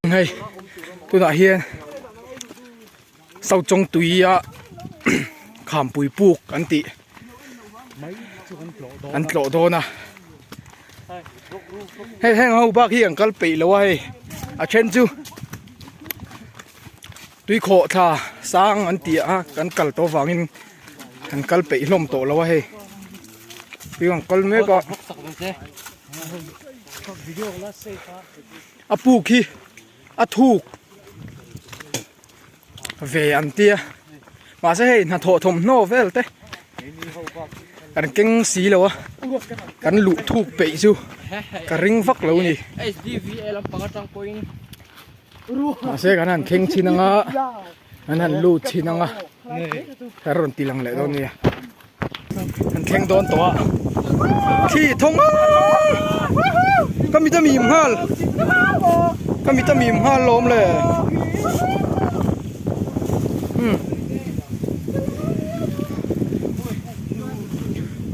Hei tunah hian Sauchawng tuia khampui puk an tih an tlawh dawn a hei heng ho bak hi an kal peih lo a hei a then chu tui khawh thla sang an tih a kan kal tawh vangin an kal peih hlawm tawh lo a hei tui an kal mek a. A puk hi a thuk ve an tia mahse hei hnathawh thawmhnaw vel te kan keng si lo a kan luh thuk peih chu ka ring vak lo a ni mahse kan han thleng chhin anga an han lut chhin anga ka rawn ti lang leh dawn nia an thleng dawn tawh a thli thawng ka mit a mim nghal ka mit a mim nghal lawm le umm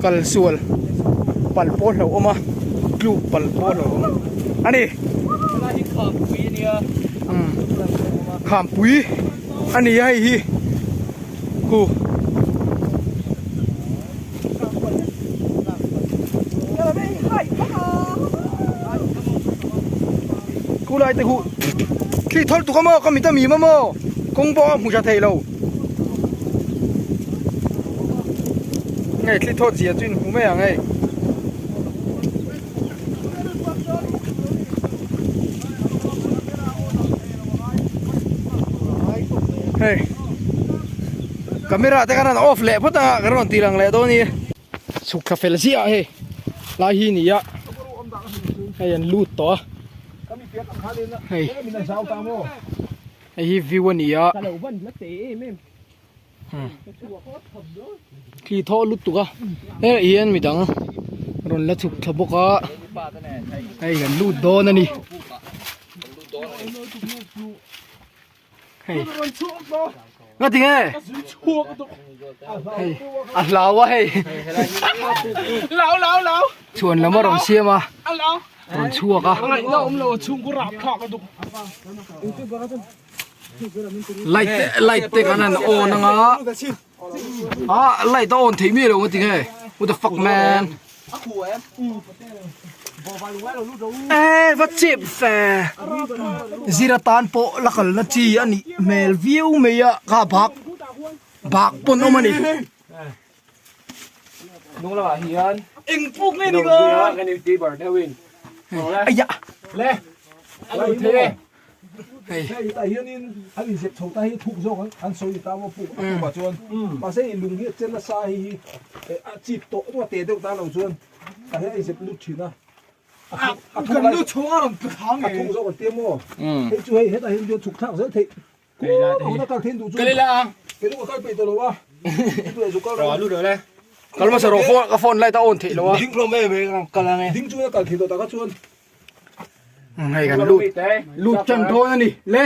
kal sual pal pawh hlauh awm a tluk pal pawh hlauh awm a ni umm khampui a ni a hei hi khu khu lai te khu thli thawlh tuk a maw ka mit a mim a maw kawng pawh a hmu tha thei lo. Hei thli thawt zia chu in hmu mai ang hei. Hei camera te khan an off leh phawt anga kan rawn tih lang leh dawn a ni. Chhuk thla fel ziah hei lai hi ni a hei an lut tawh a hei. Hei hi view a ni a thli thaw lutuk a hei hian midang rawn la chhuk thla bawk a hei kan lut dawn a ni hei nga tinge hei a hlau a hei chhuan lam a rawn siam a. rawn chhuak a light te light te kan han on anga ah light a on theih miah lo nga tinge what the fuck man eh va chep fe zira tan pawh la kal na chi a nih hmel viau mai a kha bak bak pawn awm a ni. Hnung lamah hian eng puk nge ni ka kan youtuber deuhin aya le a lo thei e hei hei tah hianin an inzep chho ta hi thuk zawk an sawi ta maw puk a pukah chuan mahse i lung hi a chen nasa hi hi a chip tawh a te deuh ta lo chuan tah hian a inzep lut thin a a thuk kan lu chhung a rawn tla thang a thuk zawk an tia maw hei chu hei hetah hian chuan chhuk thlak zel theih Kal hmasa rawh phone ka phone light a on theih lo a. Hei kan lut lut tan dawn a ni le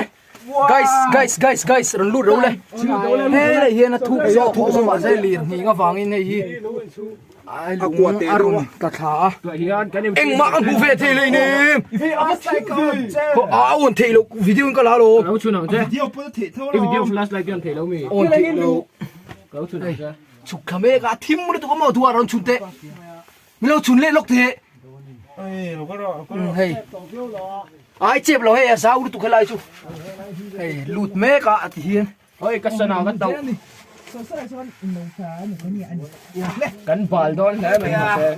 guys guys guys guys rawn lut ro le helai hian a thuk zawk awm a mahse lir hning avangin hei hi Ai lung a rawn tla thla a engmah ka hmu ve thei lei nem a on theih loh video in ka la lo on theih loh chhuk thla mek a thim lutuk a maw thu a rawn chhun teh min lo chhun leh lawk teh hei ai chep lo hei a zau lutuk helai chu hei lut mek a ti hian Oi ka sana ka tauh. Kan bal dawn hle mai mahse.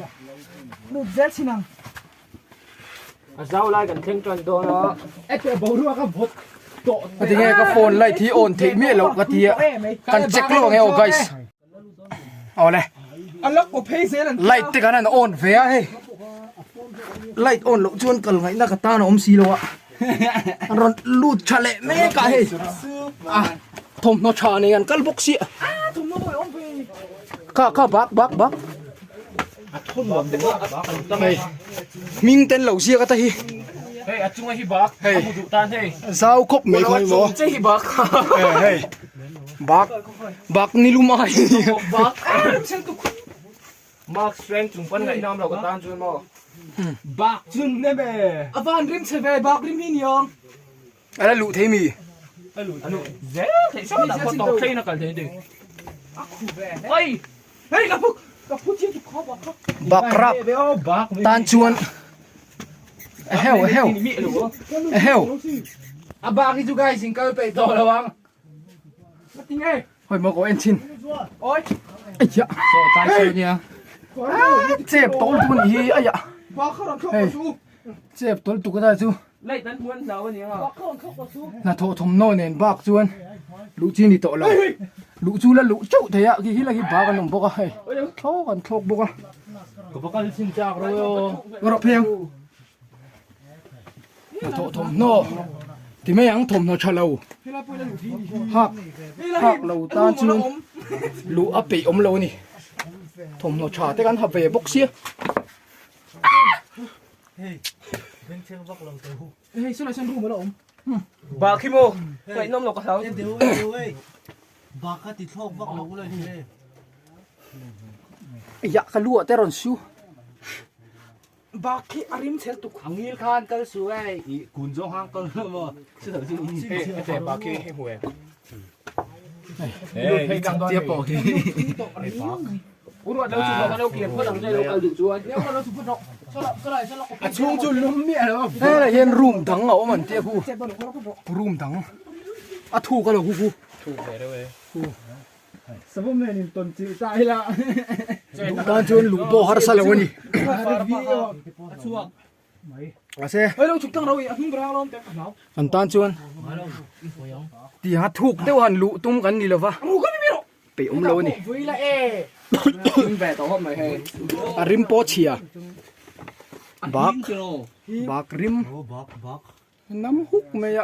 Lut zel chin ang. A zau lai kan thleng tan dawn a. Ete boruak a vawt tawh. Ka ti nge ka phone light hi on theih miah loh ka ti a. Kan check lo ang e aw guys. Awle. A la kaw phei zel an. Light te kan han on ve a hei. Light on loh chuan kal ngaihna ka tan a awm si lo a. An rawn lut tha leh mek a hei. A thawmhnaw tha nei an kal bawk sia. Kha kha bak bak bak. Hei hming ten lo ziak ata hi. Hei a chunga hi bak. Hei. A mu duh tan hei. Zau khawp mai khawi maw. Che hi bak. Hei bak bak nilum ai. Bak. Mark strength chung pan ngaih nam lo ka tan chuan maw. Bak chun ne be. A van rim che ve bak rim hi niang. A la luh thei mi? A luh a luh zel theih sawn ah khaw tawp thleng in a kal thei ding. A khu ve hle. Oi! Hei ka phu ka phu chiah chu khaw bak kha. Bakrap tan chuan eheu eheu eheu. A bak hi chu guys in kal peih tawh lo ang. Hoi maw ko en chin. Oi. Ai ya. So tai so nia. Chep tol tu ni hi ai ya. Hei. Chep tol tu ka ta chu. Light an muan hlau ani anga. Na tho thom no nen bak chuan lu chi ni to lo. Lu chu la lu chau thei a ki hi la hi bak an awm bawk a hei. Thlawk an thlawk bawk a. Ka va kal chin chak ro. Ro pheng. Hnathawh thawmhnaw ti mai ang thawmhnaw tha lo hak hak lo tan chuan luh a peih awm lo a ni thawmhnaw tha te kan ha ve bawk sia. Bak hi maw ngaihnawm lo ka hlau. Yah ka lu ah te rawn su. Bak khi a rim chhel tuk. A ngil khan kal su e i kun zawng hang kal lo maw si lo chu Hei a che bak khi hei hmu em. Hei i chak tia pawh khi. Hei bak. Uruat lo chu bak lo kian phawt ang che lo kal duh chuan. A chhung chu lum miah lo a. Helai hian room dang a awm an tia khu. Room dang. A thuk a lo khu khu. Thuk ve deuh e. Khu. Savawm nen in tawn chilh ta ila. Duh tan chuan luh pawh harsa lo a ni. Mahse an tan chuan tiang thuk deuh han luh tum kan ni lova peih awm lo a ni. A rim pawh chhia bak bak rim. Nam huk mai a.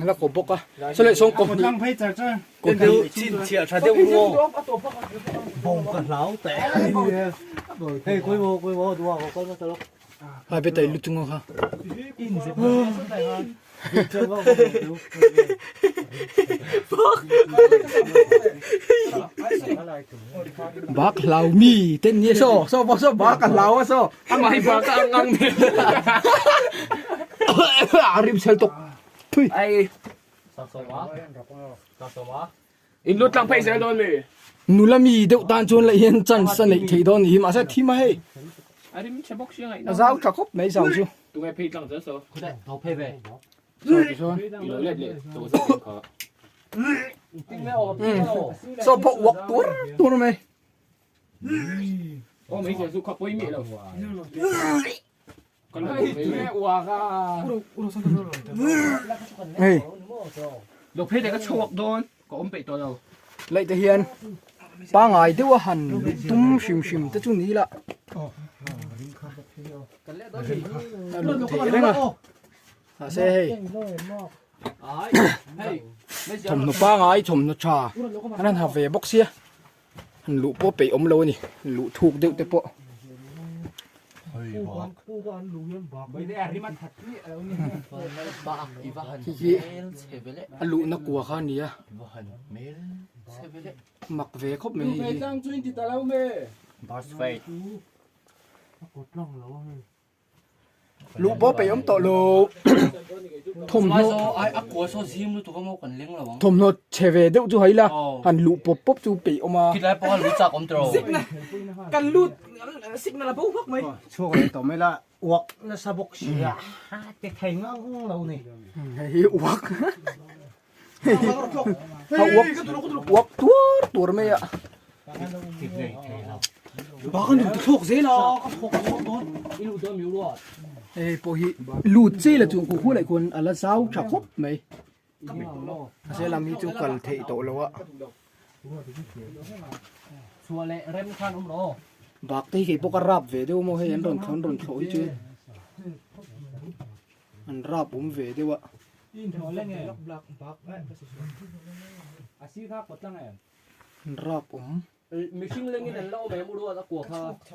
La ko bawk a. Saw leh sawng kawp hnih. Kawp hnih. Chhinchhiah tha deuh ruo. Bawng ka hlau teh. Hei khawi maw khawi maw duha ka kal hmasa lawk. Hai be tai lutung a kha. Bak hlau mi ten ni so so bo so bak a hlau a so amah hi bak a ang ang mi a rim sel tuk thui ai in lut tlang phei zel dawn mi nula mi deuh tan chuan leh hian chance a neih theih dawn ni hi mahse thim a hei a rim chhe bawk sia ngaih a zau tha khawp mai zau chu tunge phei tlang zel so phei ve chuan i lo let leh to zawk em kha so pawh uak tur tur mai aw mai zel chu kha pawi miah lo kan lo phei uak a hei lo phei leh ka chhuak dawn ka awm peih tawh lo laih te hian pangai deuh a han tum hrim hrim te chu ni la a luh theih reng a mahse hei thawmhnaw pangai thawmhnaw tha an han ha ve bawk sia han luh pawh peih awm lo a ni luh thuk deuh te pawh. Khi khi a luhna kua kha a ni a mak ve khawp mai hei hi. Luh pawh peih awm tawh lo. Thawmhnaw thawmhnaw chhe ve deuh chu hai la han luh pawp pawp chu peih awm a. Kan lut signal a bo vak mai. Chhuak leh tawh mai la uak nasa bawk si a te thei ngang lo ni. Hei hi uak a uak uak tuar tuar mai a. Bak an ti thlawk zel a ka thawk thlawk dawn. Hei pawh hi lut che la chu ku khu leh khuan a la zau tha khawp mai. Mahse lam hi chu kal theih tawh lo a. Bak te hi kei pawh ka rap ve deuh maw hei an rawn thlawh an rawn thlawh hi chu an rap awm ve deuh a. Rap awm.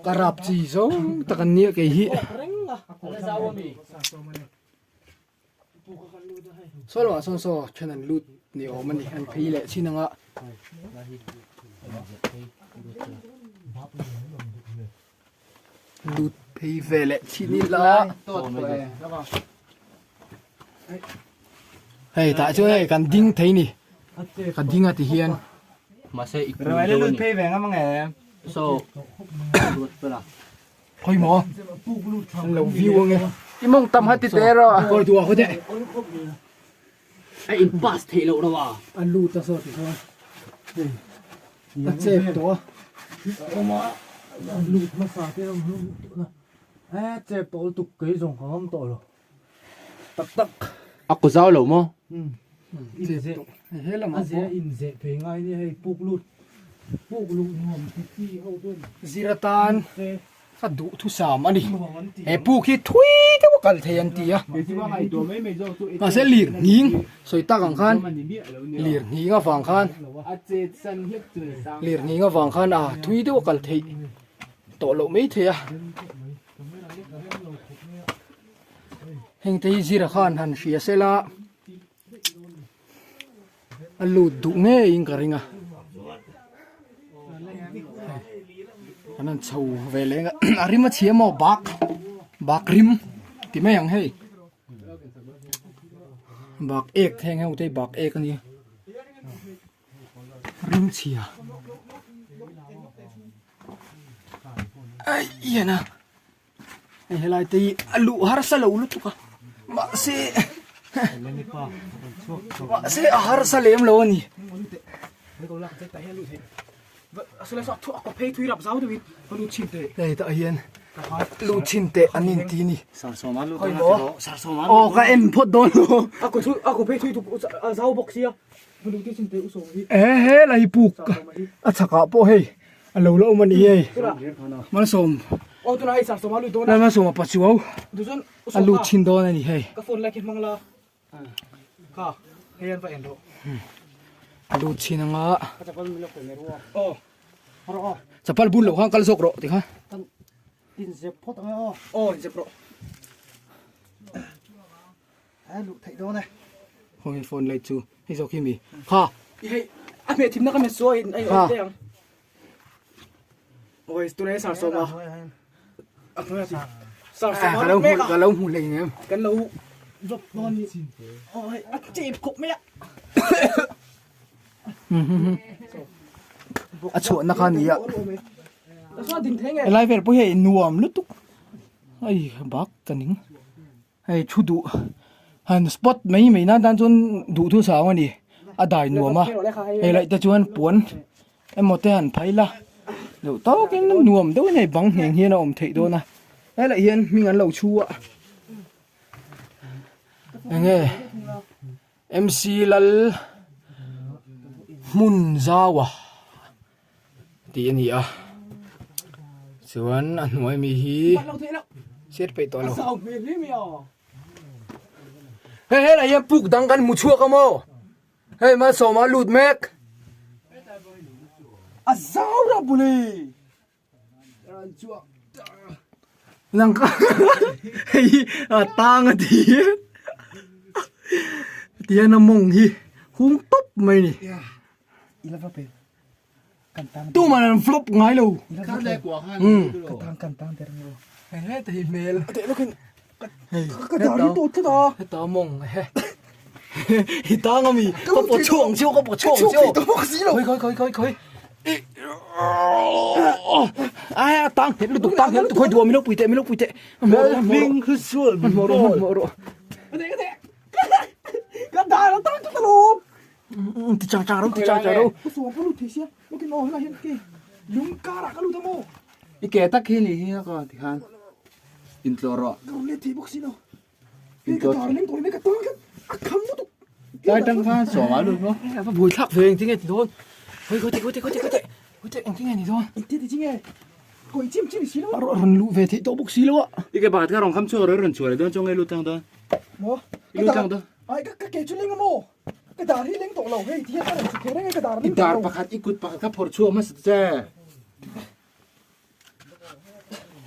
Ka rap chi zawng tak an nia kei hi. Saw lamah sawn saw then an lut ni awm a ni an phei leh chin anga. Lut phei ve leh chhin ila. Hei tah chuan hei kan ding thei ni. Ka ding a ti hian. Mahse i kul deuh a ni. Phei ve ngam ange. So lut pela. Khoi maw? An lo view ange. I mawng tam ha ti te rawh. Khawi duh ah khaw teh. A in pass theih loh reuh a. A lut a saw ti chuan hei a chep tawh a. A lut hmasa te awm hlawm lutuk na. E chep tawh lutuk kei zawng ka ngam tawh lo. Tak tak. A ku zau lo maw? Inzeh a zeh inzeh phei ngai nia hei puk lut puk luh nuam ti chi ho chuan. Zir atan Ka duhthusam a ni. He puk hi thui deuh a kal thei an ti a. Mahse lir nghing sawi tak ang khan lir nghing avang khan lir nghing avang khan a thui deuh a kal theih tawh loh mai thei a. Heng te hi zira khan han hria sela a lut duh ngeiin ka ring a an han chho ve leh a a rim a chhia maw bak bak rim ti mai ang hei bak ek heng ho te hi bak ek a nia rim chhia aih a. Hei helai te hi a luh harsa lo lutuk a mahse mahse a harsa lem lo a ni. Hei tah hian luh chhin teh an inti a ni. Aw ka en phawt dawn lo. He helai puk a chhakah pawh hei a lo la awm a ni hei malsawm lai malsawm a pachuau a lut thin dawn a ni hei a lut thin anga chapal bun loh khan kal zawk rawh tikhan. A luh theih dawn e. Khawnge phone light chu hei zawk hi mi kha. Hei a hmeh thimna ka hmet suai in a in awm teh ang. Oi tunah hian sarsawma a hnuai a ti. Sarsawma ka lo hmu ka lo hmu hlei nem. Kan lo drop dawn ni. Oi a chep khawp mai a. A chhuahna kha ni a. Helai vel pawh hi nuam lutuk. Ai bak ka ning. Hei thu duh han spot mai mai nan tan chuan duh thu sang a ni a dai nuam a hei laih te chuan puan emaw te han phai la deuh tawkin nuam deuhin hei bang ngheng hian a awm theih dawn a helai hian hming an lo chhu a enge M_C lal hmun zau a tih a ni a chuan a hnuai mi hi chhiat peih tawh lo hei helai hian puk dang kan hmu chhuak a maw hei malsawma lut mek a zau ra buli nang ka hei hi a tang a ti tihian a mawng hi hung tawp mai a ni. Tuman an flop ngai lo. He ta hi hmel. Heta mawng he. Hi tang ami ka pawt chhuak ang chiu ka pawt chhuak ang chiu. Khawi khawi khawi khawi khawi. Ai a tang nghet lutuk tang nghet lutuk khawi duh a min lo pui teh min lo pui teh. Hmanhmawh rawh hmanhmawh rawh. Ka dar a tang tut alawm. Ti chang chang ro ti chang chang ro. Ka suam ka lut thei sia. Lokin aw helai hian ke lung karah ka lut a maw. I ke tak hi ni hi a ka ti khan intlawh rawh. Ka rawn let thei bawk si lo. Hei ka dar leng tawh mai ka tang khan a kham lutuk. Tlai tang khan suam a lut maw. A va buai thlak ve engtin nge ti dawn. Khawi khawi khawi khawi khawi khawi engtin nge ni dawn. Engtin ti chi nge. Kawi chim chim si lo a. Rawn luh ve theih tawh bawk si lo a. I ke pakhat kha rawn kham chhuak rawh i rawn chhuah leh dawn chuan nge lut tlang dawn. Maw. I lut tlang dawn. Ai ka ka ke chu leng a maw. Ka dar hi leng tawh lo hei ti hian ka rawn chhuk thei reng e ka dar leng tawh lo. I dar pakhat i kut pakhat kha phawrh chhuak hmasa ta che.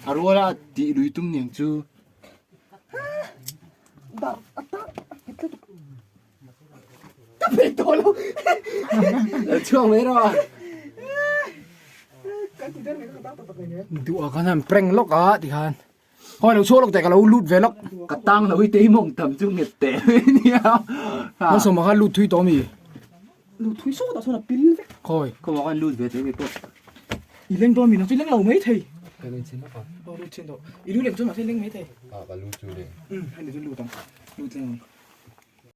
A ruala a tih lui tum niang chu. Dar a ta ka phe tawh lo. Chhuak mai rawh. Kan ti der mai ka ta. Duh a khan han prank lawk a tikhan hawi lo chhuak lawk teh ka lo lut ve lawk. Ka tang lo hi tei mawng tam chu nghet teh mai nia. Malsawma khan lut thui tawh ami? Lut thui sawtah sawn a pil vek. Khawi. Khaw khan lut ve teh mai pawh. I leng dawn mi nang chu i leng lo mai thei. Ka leng chin lawk a. Aw lut chin tawh. I lu leng chuan mahse i leng mai thei. Ah ka lu chu leng. Umm hei ni chu lut ang. Lut leng ang.